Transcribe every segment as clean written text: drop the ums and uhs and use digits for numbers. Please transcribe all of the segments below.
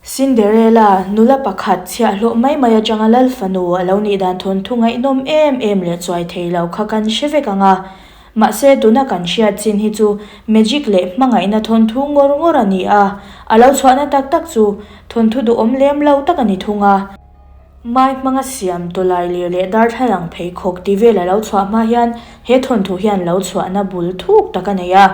Cinderella, nula pakhat chhiahhlawh mai mai atanga lal fanu a lo nih dan thawnthu ngaihnawm em em leh chuai thei lo kha kan hre vek ang a. Mahse tuna kan hriat chin hi chu magic leh hmangaihna thawnthu ngawr ngawr a ni a, a lo chhuahna tak tak chu thawnthu duhawm lem lo tak a ni thung a. Mai hmanga siam tawlailir leh darthlalang pheikhawk ti vel a lo chhuah hma hian he thawnthu hian lo chhuahna bul thuk tak a nei a.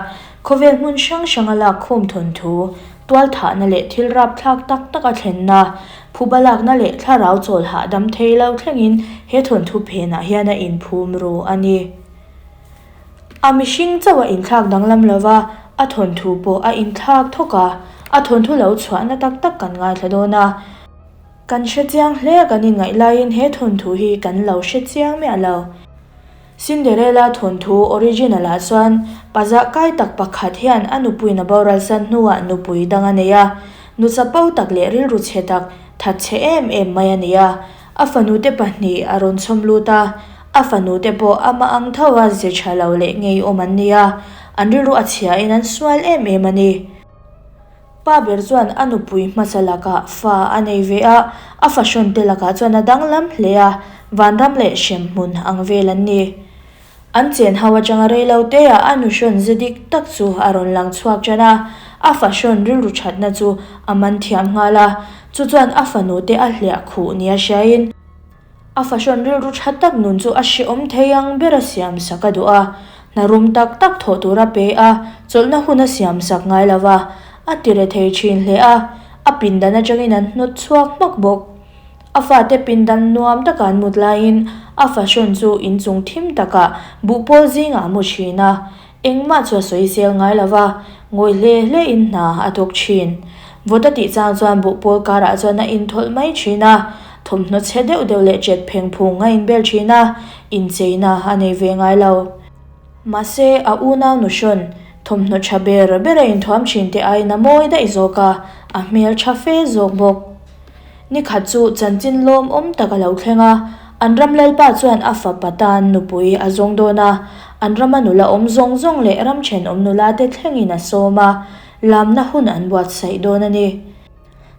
Khawvel hmun hrang hranga lakkhawm thawnthu, tualthahna leh thil rapthlak tak tak a thlenna, phuba lakna leh thlarau chawl hahdam thei lo thlengin he thawnthu phenah hian a inphum ru a ni. A mihring chauh a inthlak danglam lova, a thawnthu pawh a inthlak thawk a, a thawnthu lo chhuahna tak tak kan ngaithla dawn a. Kan hre chiang hle a kan inngaih laiin he thawnthu hi kan lo hre chiang miah lo. Cinderella thawnthu original ah chuan pazah kai tak pakhat hian a nupuiin a boral san hnuah nupui dang a nei a, nu chapo tak leh rilru chhe tak, thatchhe em em mai a ni a. A fanute pahnih a rawn chhawm lut a, a fanute pawh amah ang tho a ze tha lo leh ngeiawm an ni a, an rilru a chhiain an sual em em a ni. Pa ber chuan a nupui hmasa lakah fa a nei ve a, a fahrawn te lakah chuan a danglam hle a, vanram leh hremhmun ang vel an ni. An chen ho atanga rei lo te ah a nuhrawn ze dik tak chu a rawn lang chhuak tan a, a fahrawn rilru thatna chu a man thiam nghal a, chu chuan a fanu te a hliah khuh nia hriain, A fahrawn rilru tha tak nun chu a hrehawm thei ang ber a siam sak a duh a, hna rum tak tak thawh tur a pe a, chawlhna hun a siam sak ngai lo va, a ti re thei thin hle a, a pindan atangin an hnawt chhuak hmak bawk. A fate pindan nuam taka an mut laiin a fahrawn chu inchung thim takah buhpawl zingah a mu thin a, Engmah chu a sawi sel ngai lo va, ngawi hle hle in hna a thawk thin. Vawt a tih chang chuan buhpawl karah chuan a inthawlh mai thin a, thawmhnaw chhe deuh deuh leh chet pheng phung a inbel thin a, incheina a nei ve ngai lo. Mahse, a unau nuhrawn, thawmhnaw tha ber ber a inthuam thin te aiin a mawi daih zawk a, a hmel tha fe zawk bawk. Ni khat chu chanchin lawmawm tak a lo thleng a, an ram lalpa chuan a fapa tan nupui a zawng dawn a, an rama nula awm zawng zawng leh ram thenawm nula te thlengin a sawm a, lamna hun an buatsaih dawn a ni.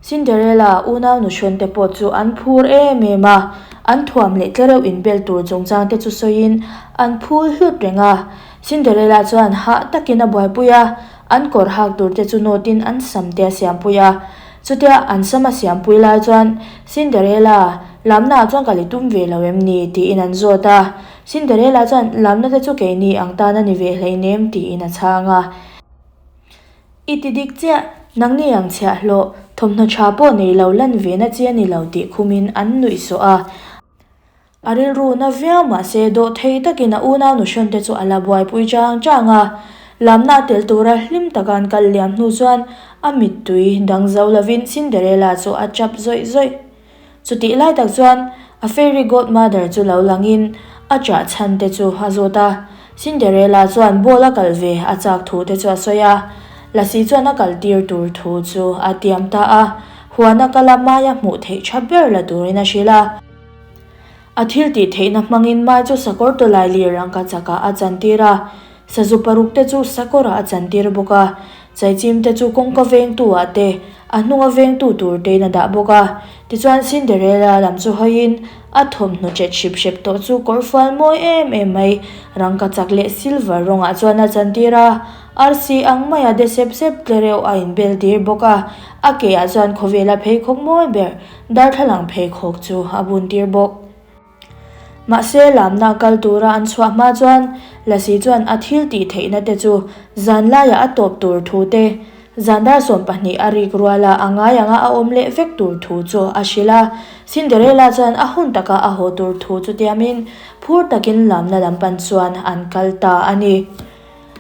Cinderella unau nuhrawn te pawh chu an phur em em a, an thuam leh tlereuh inbel tur chungchang te chu sawiin an phul hlut reng a. Cinderella chuan hah takin a buaipui a, an kawr hak tur te chu nawtin an sam te a siampui a. Chutia an sam a siampui lai chuan Cinderella, lamnaah chuan ka li tum ve lo em ni? tiin an zawt a. Cinderella chuan, Lamna te chu keini ang tan a ni ve hleinem tiin a chhang a. I ti dik chiah, nangni ang chhiahhlawh, thawmhnaw tha pawh nei lo lan ve na chi a ni lo tih khumin an nuih sawh a. A rilru na viau mahse dawh thei takin a unau nuhrawn te chu a la buaipui chang chang a. Lamna tel tura hlim taka an kal liam hnu chuan a mittui dang zo lovin Cinderella chu a chap zawih zawih. Chutih lai tak chuan a fairy godmother chu lo langin a chah chhan te chu a zawt a. Cinderella chuan ball a kal ve a chak thu te chu a sawi a. Lasi chuan a kal tir tur thu chu a tiam ta a. Huan a kal a maia hmuh theih tha ber la turin a hrilh a. A thil tih theihna hmangin mai chu sakawr tawlai lir rangka chakah a chantir a, sazu paruk te chu sakawrah a chantir bawk a, chaichim te chu kawngka vengtu ah te, a hnunga vengtu tur tein a dah bawk a. Tichuan Cinderella lam chu hawiin a thawmhnaw chet hrip hrep tawh chu kawrfual mawi em em mai rangka chak leh silver rawngah chuan a chantir a, arsi ang maia de sep sep tlereuh a inbel tir bawk a, a ke ah chuan khawvela pheikhawk mawi ber Darthlalang pheikhawk chu a bun tir bawk. Mahse, lamna kal tura an chhuah hma chuan Lasi chuan a thil tih theihna te chu zan laiah a tawp tur thu te, zan dar 12 a rik ruala a ngai anga a awm leh vek tur thu chu a hrilh a. Cinderella chuan a hun taka a haw tur thu chu tiamin phur takin lamna lam pan chuan an kal ta a ni.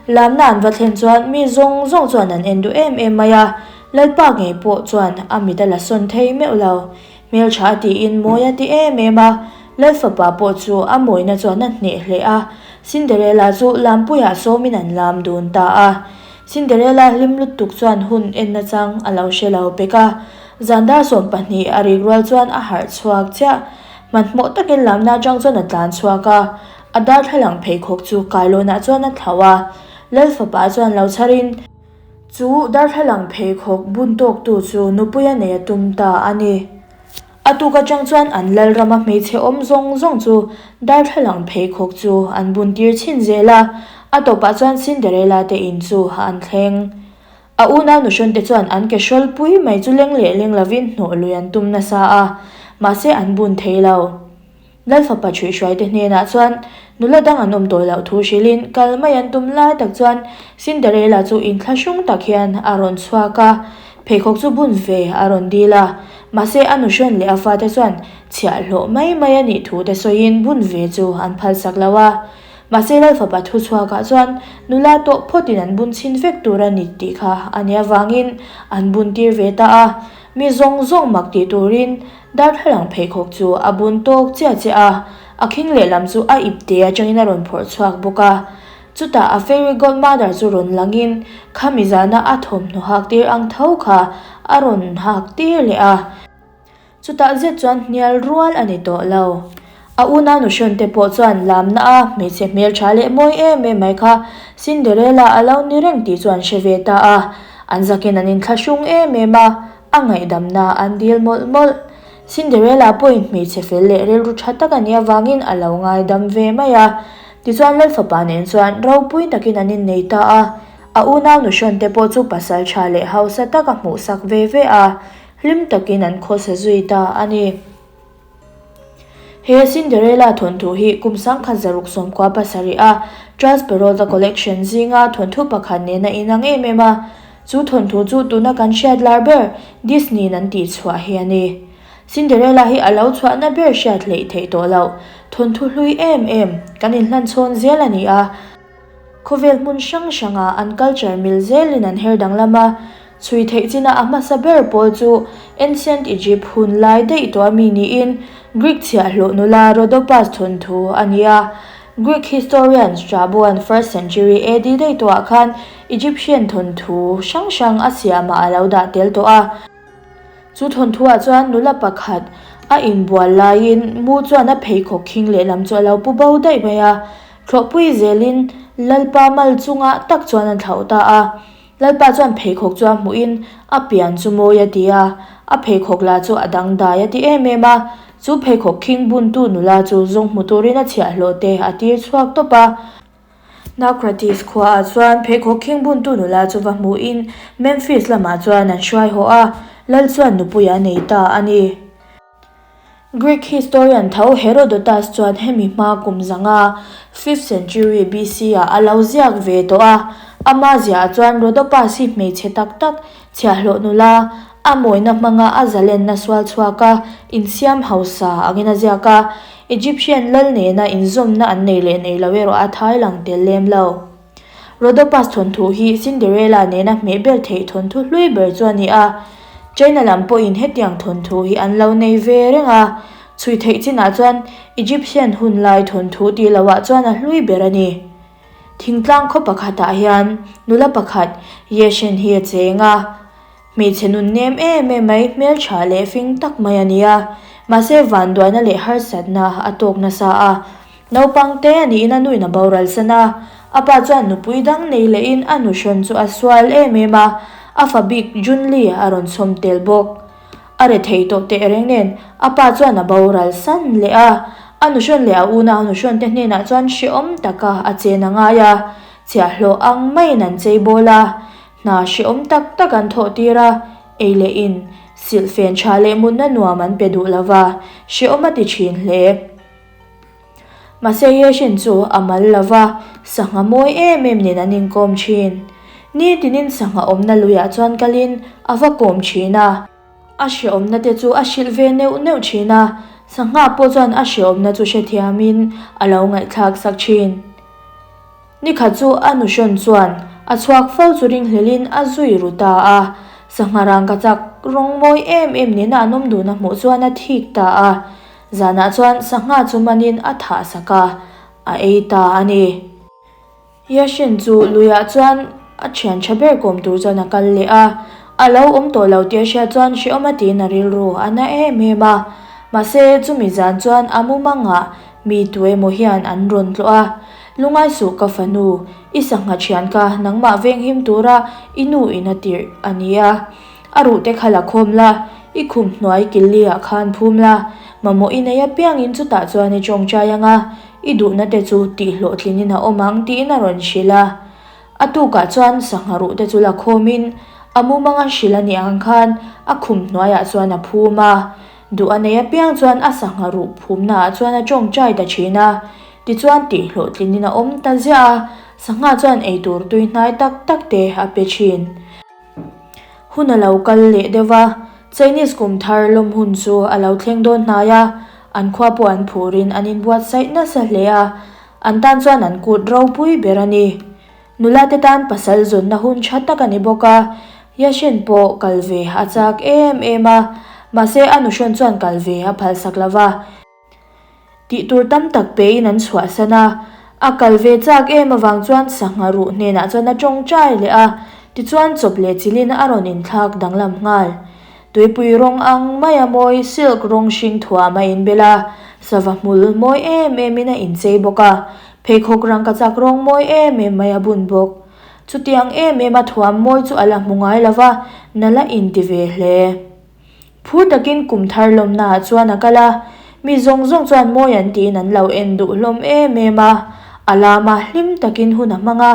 Lamna an va thlen chuan mi zawng zawng chuan an en duh em em mai a, Lalpa ngei pawh chuan a mit a la sawn thei meuh lo. Hmeltha a tiin mawi a ti em em a, Lalfapa pawh chu a mawina chuan a hneh hle a, Cinderella chu lampuiah sawmin an lam dun ta a. Cinderella hlim lutuk chuan hun en nachang a lo hre lo pek a, zan dar 12 a rik rual chuan a harh chhuak chiah. Hmanhmawh takin lamna atang chuan a tlan chhuak a, A darthlalang pheikhawk chu kailawnah chuan a thlauh a, Lal fapa chuan lo chharin. Chu darthlalang pheikhawk bun tawktu chu nupui a nei a tum ta a ni. A tuk atang chuan an lalrama hmeichhe awm zawng zawng chu darthlalang pheikhawk chu an bun tir chhin zel a, a tawpah chuan Cinderella te in chu an thleng. A unau nuhrawn te chuan an ke hrawlpui mai chu leng leh leng lovin hnawh lui an tum nasa a, mahse an bun thei lo. Lalfapa Chhuihhruaite hnenah chuan nula dang an awm tawh loh thu hrilhin kal mai an tum lai tak chuan Cinderella chu inthlahrung tak hian a rawn chhuak a, pheikhawk chu bun ve a rawn dil a, mahse a nuhrawn leh a fate chuan chhiahhlawh mai mai a nih thu te sawiin bun ve chu an phalsak lo a. Mahse Lalfapa thu chhuakah chuan nula tawh phawtin an bun chhin vek tur a ni tih kha a nih avangin an bun tir ve ta a, mi zawng zawng mak tih turin Darthlalang pheikhawk chu a bun tawk chiah chiah a, a khing lehlam chu a ipte atangin a rawn phawrh chhuak bawk a. Chutah a fairy godmother chu rawn langin khami zana a thawmhnaw hak tir ang tho kha a rawn hak tir leh a. Chutah zet chuan hnial rual a ni tawh lo. A unau nuhrawn te pawh chuan lamna a hmeichhe hmeltha leh mawi em em mai kha Cinderella a lo ni reng tih chu an hre ve ta a. An zakin an inthlahrung em em a. A ngaihdamna an dil mawlh mawlh. Cinderella pawhin hmeichhe fel leh rilru tha tak a nih avangin a lo ngaidam ve mai a. Tichuan Lalfapa nen chuan ropui takin an innei ta a. A unau nuhrawn te pawh chu pasal tha leh hausa tak a hmuhsak ve ve a, hlim takin an khawsa zui ta a ni. He Cinderella thawnthu hi kum 1967 a Charles Perrault-a collection zinga thawnthu pakhat nena inang em em a, chu thawnthu chu tuna kan hriat lar ber Disney-in an tihchhuah hi a ni. Cinderella hi a lo chhuahna ber hriat hleih theih tawh loh thawnthu hlui em em kan inhlanchhawn zel a ni a. Khawvel hmun hrang hranga an culture mil zelin an her danglam a, chhui theih china a hmasa ber pawl chu Ancient Egypt hun lai daih tawh ami niin Greek chhiahhlawh nula Rhodopas thawnthu a ni a. Greek historian Strabo-a'n first century AD daih tawhah khan Egyptian thawnthu hrang hrang a siamah a lo dah tel tawh a. Chu thawnthuah chuan nula pakhat a inbual laiin mu chuan a pheikhawk khing lehlam chu a lo pu bo daih mai a. Thlawhpui zelin Lalpa mal chungah tak chuan a thlauh ta a. Lalpa chuan pheikhawk chu a hmuhin a pian chu mawi a ti a, a pheikhawk lah chu a dangdai a ti em em a. Chu pheikhawk khing buntu nula chu zawng hmu turin a chhiahhlawh te a tir chhuak tawp a. Naucratis khuaah chuan pheikhawk khing buntu nula chu va hmuhin Memphis lamah chuan an hruai haw a, Lal chuan nupui a nei ta a ni. Greek historian tho Herodotus chuan hemi hma kum zanga, fifth century BC, ah a lo ziak ve tawh a. Ama ziahah chuan Rhodopas hi hmeichhe tak tak, chhiahhlawh nula, a mawina hmanga a zalenna sual chhuak a, insiam hausa angin a ziak a. Egyptian lal nena inzawmna an nei leh nei lo erawh a thai lang tel lem lo. Rhodopas thawnthu hi Cinderella nena hmeh ber theih thawnthu hlui ber chu a ni a. China lam pawhin hetiang thawnthu hi an lo nei ve reng a, chhui theih chinah chuan Egyptian hun lai thawnthu tih lohah chuan a hlui ber a ni. Thingtlang khaw pakhatah hian nula pakhat Yeshen hi a cheng a. Hmeichhe nun nem em em mai, hmeltha leh fing tak mai a ni a. Mahse vanduaina leh harsatna a tawk nasa a. Naupang te a niin a nuin a boral san a. A pa chuan nupui dang nei lehin a nuhrawn chu a sual em em a, a fa bik Junli a rawn chhawm tel bawk. A rethei tawh teh reng nen a pa chuan a boral san leh a. A nuhrawn leh a unau nuhrawn te hnenah chuan hrehawm taka a chen a ngai a, chhiahhlawh ang maiin an chei bawl a. Hna hrehawm tak tak an thawh tir a, ei leh in, silhfen tha leh mutna nuam an pe duh lo va, hrehawm a ti thin hle. Mahse Yeshin chu a mal lo va, sangha mawi em em nen an inkawm thin. Nitinin sangha awmna luiah chuan kalin a va kawm thin a. A hrehawmna te chu a hrilh ve neuh neuh thin a, sangha pawh chuan a hrehawmna chu hrethiamin a lo ngaihthlak sak thin. Nikhat chu a nuhrawn chuan a chhuak fo chu ringhlelin a zui ru ta a, sangha rangka chak rawng mawi em em nena an awm dun a hmuh chuan a thik ta a, zanah chuan sangha chu manin a thah sak a, a ei ta a ni. Yashin chu luiah chuan a thian tha ber kawm tur chuan a kal leh a, a lo awm tawh lo tih a hriat chuan hrehawm a tiin a rilru a na em em a, mahse chumi zan chuan a mumangah Mi tuemaw hian an rawn tlawh a. Lungai suh ka fanu, i sangha thian kha nangmah venghim tura i nu in a tirh a nia. A ruhte kha la khawm la, i khum hnuai killi ah khan phum la, mamawh i nei apiangin chutah chuan i tawngtai anga i duhna te chu tih hlawhtlinin a awm ang tiin a rawn hrilh a. A tukah chuan sangha ruhte chu la khawmin a mumanga hrilh a nih ang khan a khum hnuaiah chuan a phum a. Duh a nei apiang chuan a sangha ruh phumnaah chuan a tawngtai ta thin a. Tichuan tih hlawhtlinin a awm ta ziah a, sangha chuan eitur tui hnai tak tak te a pe thin. Hun a lo kal leh deuh a, Chinese kum thar lawm hun chu a lo thleng dawn hnai a, an khua pawh an phurin an inbuatsaih nasa hle a, an tan chuan an kut ropui ber a ni. Nula te tan pasal zawnna hun tha tak a ni bawk a, Yashin pawh kal ve a chak em em a, mahse a nuhrawn chuan kal ve a phalsak lo va. Tih tur tam tak pein an chhuahsan a, a kal ve chak em avang chuan sangha ruh hnenah chuan a tawngtai leh a, tichuan chawp leh chilhin a rawn inthlak danglam nghal. Tuipui rawng ang maia mawi silk rawng hring thuam a inbel a, sava hmul mawi em emin a inchei bawk a, pheikhawk rangkachak rawng mawi em em mai a bun bawk. Chutiang em em a thuam mawi chu a la hmu ngai lova, nala inti ve hle. Phur takin kum thar lawmnaah chuan a kal a, mi zawng zawng chuan mawi an tiin an lo en duh hlawm em em a, a lama hlim takin hun a hmang a.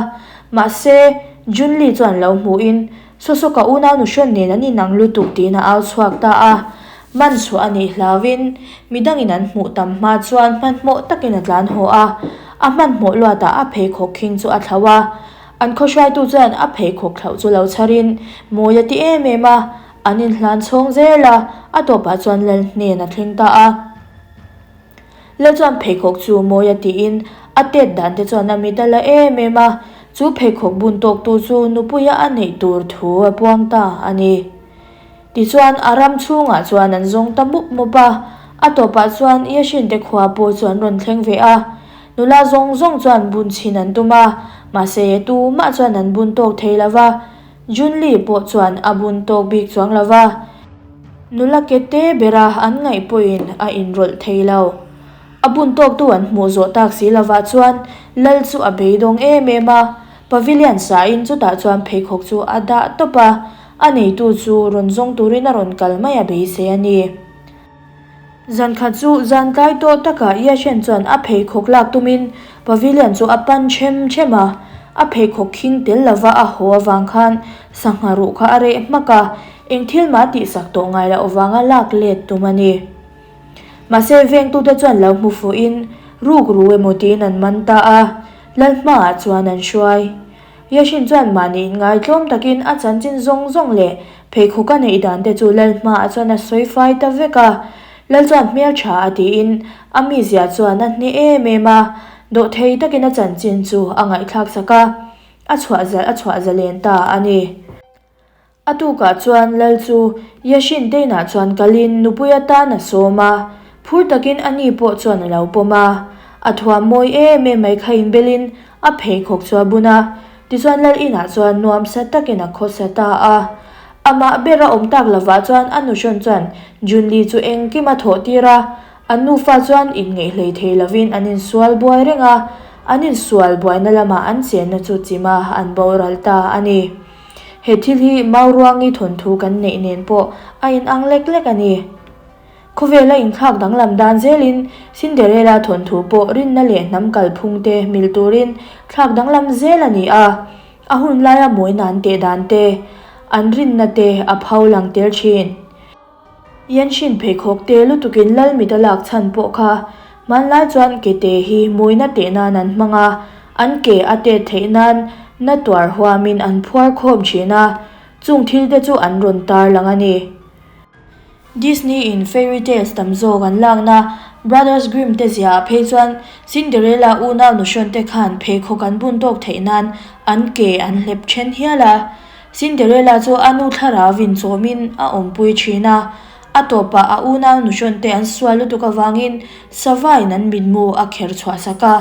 Mahse, Junli chuan lo hmuhin, Saw saw ka unau nuhrawn nen an inang lutuk tiin a au chhuak ta a. Man chhuah a nih hlauhin, midangin an hmuh tam hma chuan hmanhmawh takin a tlan haw a, a hmanhmawh luatah a pheikhawk khing chu a thlauh a. An khawhruaitu chuan a pheikhawk thlauh chu lo chharin, mawi a ti em em a, An inhlan chhawng zel a, a tawpah chuan Lal hnen a thleng ta a. Lal chuan pheikhawk chu mawi a tiin a tet dan te chuan a mit a la em em a, chu pheikhawk bun tawktu chu nupuia a neih tur thu a puang ta a ni. Tichuan a ram chhungah chuan an zawng ta mup mup a, a tawpah chuan Yashin te khua pawh chu an rawn thleng ve a. Nula zawng zawng chuan bun chhin an tum a, mahse tumah chuan an bun tawk thei lo va. Junli pawh chuan a bun tawk bik chuang lo va, nula ke te bera an ngaih pawhin a inrawlh thei lo. A bun tawktu an hmuh zawh tak si lovah chuan Lal chu a beidawng em em a, pavilion sain chutah chuan pheikhawk chu a dah tawp a, a neitu chu rawn zawng turin a rawn kal mai a beisei a ni. Zan khat chu zan tlai tawh takah Yashen chuan a pheikhawk lak tumin pavilion chu a pan them them a, a pheikhawk khing tel lova a haw avang khan sangha ruh kha a reh hmak a, eng thil mah tihsak tawh ngai loh avanga lak let tum a ni. Mahse vengtute chuan lo hmu fuhin ruk ru emaw tiin an man ta a, lal hmaah chuan an hruai. Yashin chuan mahni inngaitlawm takin a chanchin zawng zawng leh pheikhawk a neih dan te chu Lal hmaah chuan a sawi fai ta vek a. Lal chuan hmeltha a tiin a mizia chuan a hneh em em a, dawhthei takin a chanchin chu a ngaihthlak sak a, a chhuah zalh a chhuah zalen ta a ni. A tukah chuan Lal chu Yashin te inah chuan kalin nupui atan a sawm a, phur takin a ni pawh chuan a lo pawm a. A thuam mawi em em mai kha inbelin a pheikhawk chu a bun a, tichuan Lal inah chuan nuamsa takin a khawsa ta a. Amah bera awm tak lovah chuan a nuhrawn chuan Junli chu engkim a thawh tir a, an nufa chuan inngeih hlei thei lovin an insual buai reng a, an insual buaina lamah an chenna chu chima an boral ta a ni. He thil hi Mauruangi thawnthu kan neih nen pawh a inang lek lek a ni. Khawvela inthlak danglam dan zelin Cinderella thawnthu pawh rinna leh hnam kalphung te mil turin thlak danglam zel a ni a, a hun laia mawina an teh dan te, an rinna te a pho lang tel thin. Yanshin pheikhawk te lutukin lal mit a lak chhan pawh kha hmanlai chuan ke te hi mawina teh nan an hmang a, an ke a tet theih nan na tuar huamin an phuar khawm thin a, chung thil te chu an rawn tar lang a ni. Disney in fairy tales tam zawk an lakna Brothers Grimm te zia ah phei chuan Cinderella unau nuhrawn te khan pheikhawk an bun tawk theih nan an ke an hlep then hial a. Cinderella chu a nu thlarau in chawmin a awmpui thin a, a tawpah a unau nuhrawn te an sual lutuk avangin sava in an mitmu a kher chhuah sak a.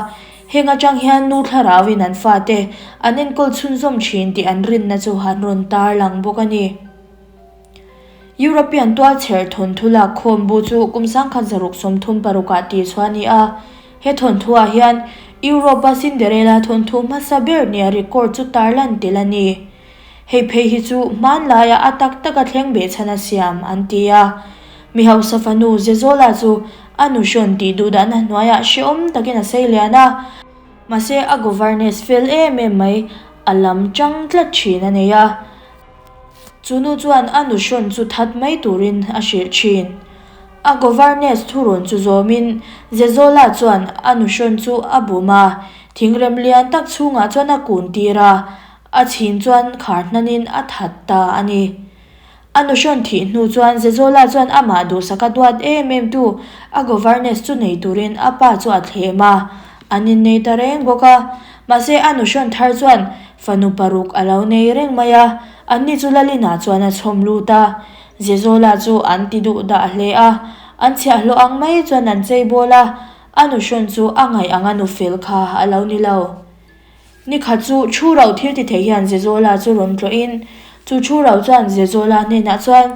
Heng atang hian nu thlarau in an fate an enkawl chhunzawm thin tih an rinna chu an rawn tarlang bawk a ni. European tualchher thawnthu lak khawm bu chu kum 1636 ah tih chhuah a ni a. He thawnthu ah hian. Europe-a Cinderella thawnthu hmasa ber nia record chu tarlan tel a ni. Hei phei hi chu hmanlaia a tak taka thleng behchhan a siam an ti a. Mi hausa fanu Zezola chu a nuhrawn tih duhdahna hnuaiah hrehawm takin a sei lian a. Mahse a governess fel em em mai a lam chang tlat thin a nei a. Chu nu chuan a nuhrawn chu that mai turin a hrilh thin. A governess thurawn chu zawmin Zezola chuan a nuhrawn chu a bum a, thingrem lian tak chhungah chuan a kun tir a, a chhin chuan khar hnanin a that ta a ni. A nuhrawn thih hnu chuan Zezola chuan amah duhsaka duat em em tu a governess chu nei turin a pa chu a thlem a, an innei ta reng bawk a. Mahse a nuhrawn thar chuan fanu paruk a lo nei reng mai a, anni chu Lalina chuan a chhawm lut a. Zezola chu an ti duh dah hle a, an chhiahhlawh ang mai chuan an chei bawl a, a nuhrawn chu a ngaih anga nu fel kha a lo ni lo. Ni khat chu thu ro thil ti thei hian Zezola chu rawn tlawhin, chu thu ro chuan Zezola hnenah chuan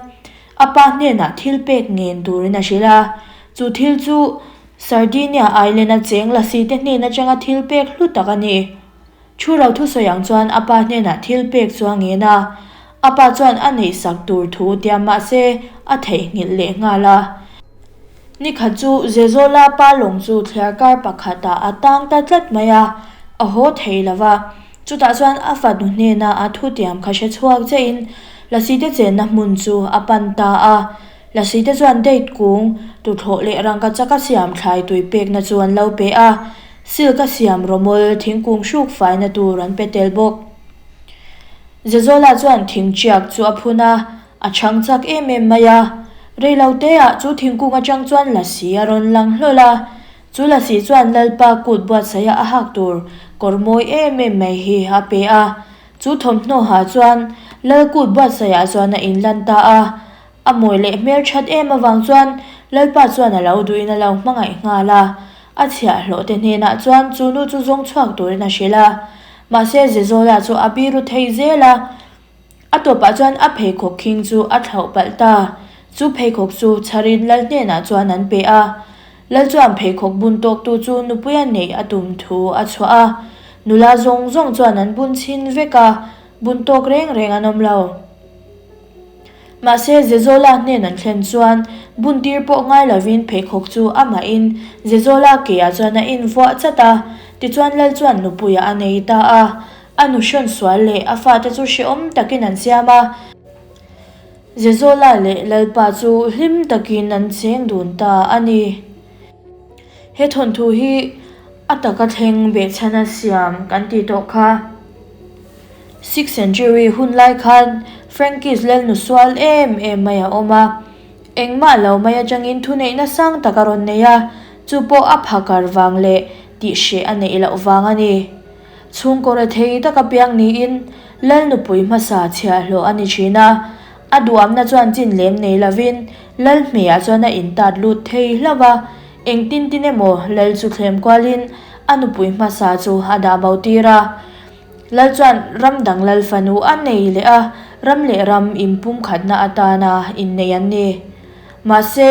a pa hnenah thil pek ngen turin a hrilh a. Chu thil chu Sardinia Island-a cheng lasi te hnen atanga thil pek hlu tak a ni. Thu ro thusawi ang chuan a pa hnenah thil pek chu a ngen a, a pa chuan a neihsak tur thu tiam mah se a theihnghilh leh nghal a. Ni khat chu Zezola pa lawng chu thliarkar pakhatah a tang ta tlat mai a, a haw thei lo va. Chutah chuan a fanu hnena a thutiam kha hre chhuak chiahin Lasite chenna hmun chu a pan ta a. Lasite chuan date kung, tuthlawh leh rangkachak a siam thlai tui pekna chu an lo pe a, silk a siam rawmawl thingkung hruk faina tur an pe tel bawk. Zezola chuan thingṭiak chu a phun a. A chhang chak em em mai a, reilo te ah chu thingkung atang chuan lasi a rawn lang hlawl a, chu lasi chuan Lalpa kut buatsaih a a hak tur kawr mawi em em mai hi a pe a, chu thawmhnaw ha chuan Lal kut buatsaih ah chuan a inlan ta a, a mawi leh hmel that em avang chuan Lalpa chuan a lo duhin a lo hmangaih nghal a, a chhiahhlawh te hnenah chuan chu nu chu zawng chhuak turin a hrilh a, mahse Zezawla chu a biru thei zel a. A tawpah chuan a pheikhawk khing chu a thlauh palh ta. Chu pheikhawk chu chharin lal hnenah chuan an pe a. Lal chuan pheikhawk bun tawktu chu nupuia neih a tum thu a chhuah a. Nula zawng zawng chuan an bun chhin vek a, bun tawk reng reng an awm lo. Mahse, Zezola hnen an thlen chuan bun tir pawh ngai lovin pheikhawk chu amahin Zezola keah chuan a invuah chat a. Tichuan lal chuan nupuia a nei ta a. A nu hrawn sual leh a fate chu hrehawm takin an siam a, Zezola leh Lalpa chu hlim takin an cheng dun ta a ni. He thawnthu hi a taka thleng behchhana siam kan tih tawh kha. Sixth century hun lai khan Frankish lalnu sual em em mai a awm a, engmah lo mai atangin thuneihna sang tak a rawn nei a, chu pawh a phakar vang leh tihhreh a neih loh vang a ni. Chhungkaw rethei taka piang niin Lal nupui hmasa chhiahhlawh a ni thin a, a duamna chuan chin lem nei lovin Lal hmeiah chuan a intat lut thei hlauh a, engtin tin emaw Lal chu thlem kualin a nupui hmasa chu a dah bo tir a. Lal chuan ram dang Lal fanu a nei leh a, ram leh ram inpumkhatna atana innei an ni. Mahse,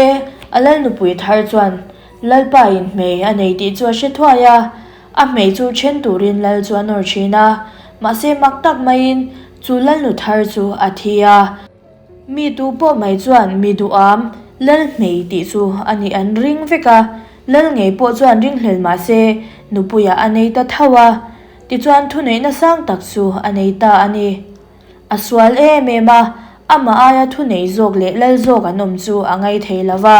a Lal nupui thar chuan Lalpa in hmei a nei tih chu a hre thuai a, A hmei chu then turin lal chu a nawr thin a, mahse mak tak maiin chu lalnu thar chu a thi a. Mi tu pawh mai chuan mi duham lal hmei tih chu a nih an ring vek a, lal ngei pawh chuan ringhlel mahse nupuiah a nei ta tho a, tichuan thuneihna sang tak chu a nei ta a ni. A sual em em a, amah aia thunei zawk leh lal zawk an awm chu a ngai thei lo va,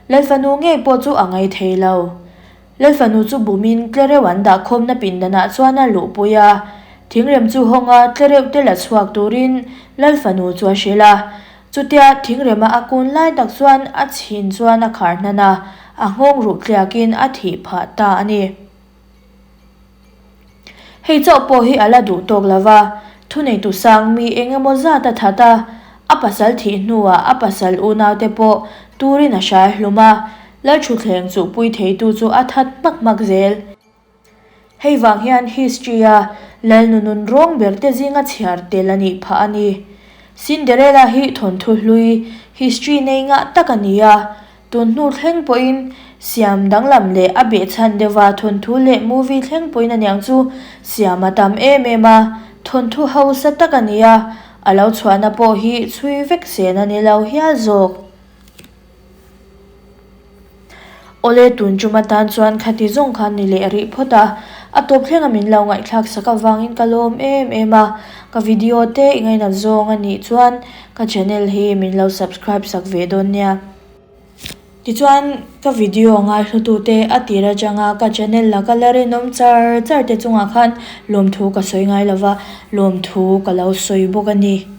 lal fanu ngei pawh chu a ngai thei lo. Lalfanu chu bumin tlereuh an dah khawmna pindanah chuan a luhpui a, thingrem chu hawnga tlereuh te la chhuak turin Lalfanu chu a hrilh a. Chutia thingrema a kun lai tak chuan a chhin chuan a khar hnan a, a nghawng ruh tliakin a thih phah ta a ni. Hei chauh pawh hi a la duh tawk lo va, thuneitu sang mi eng emaw zat a that a, a pasal thih hnuah a pasal unaute pawh turin a hrai hlum a, Lalthutthleng chuhpui theitu chu a that hmak hmak zel. Hei vang hian history-a Lalnu nun rawng ber te zinga chhiar tel a nih phah a ni. Cinderella hi thawnthu hlui, history nei ngah tak a ni a, tun hnu thleng pawhin Siam danglam leh a behchhan deuhva thawnthu leh movie thleng pawhin a niang chu siam a tam em em a, thawnthu hausa tak a ni a, a lo chhuahna pawh hi chhui vek sen a ni lo hial zawk. Awle tun tum atan chuan khati zawng khan ni leh rih phawt a, a tawp thlenga min lo ngaihthlak sak avangin ka lawm em em a, ka video te i ngainat zawng a nih chuan ka channel hi min lo subscribe sak ve dawn nia. Tichuan ka video ngaihlutute a tir atanga ka channel la ka la rinawm char char te chungah khan lawmthu ka sawi ngai lova, lawmthu ka lo sawi bawk a ni.